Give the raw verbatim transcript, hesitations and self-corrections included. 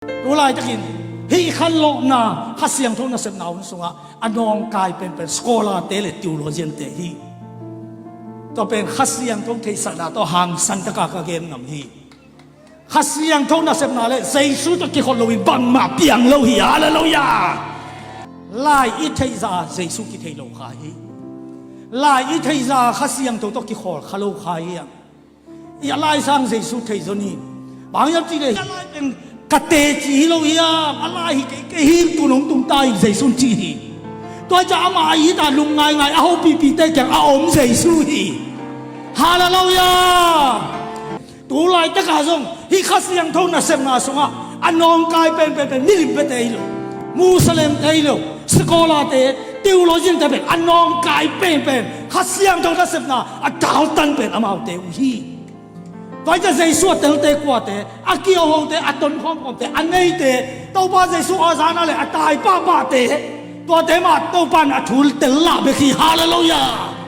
Tu laitakin hih khanlawhna Kha Siangtho nasepna hun sungah a nawngkai penpen scholar-te le theologian-te hi. Tua pen Kha Siangtho theihsakna tawh hangsan taka ka gen ngam hi. Kha Siangtho nasepna le Jesu tawh kikholh loin bangmah piang lo hi. Halleluiah. Lai i theihzah Jesu kithei lo kha hi. Lai i theihzah Kha Siangtho tawh kikholh kha lo kha hi. A lai sang Jesu thei zaw ni. Bang hiam cih leh a lai pen ka teci hi lo hiam? A lai hi kei, kei hi, tu nong tung ta in Jesu in ci hi. Tua ciang amah a it a lung ngaingai a hopihpihte kiang a om Jesu hi. Halleluiah. Tu laitakah zong hih Kha Siangtho nasepna sungah a nawngkai penpen pen milim bete hi lo, Muslim-te hi lo, scholar-te, theologian-te pen a nawngkai penpen Kha Siangtho nasepna a daltan pen amaute uh hi. Tua hi ciang Jesu a telte kuate, a kihohote, a tonkhawm khawmte, a neite, Topa Jesu a zana le a tai pahpahte, tuate mah Topa in a thu tel lah bek hi. Halleluiah.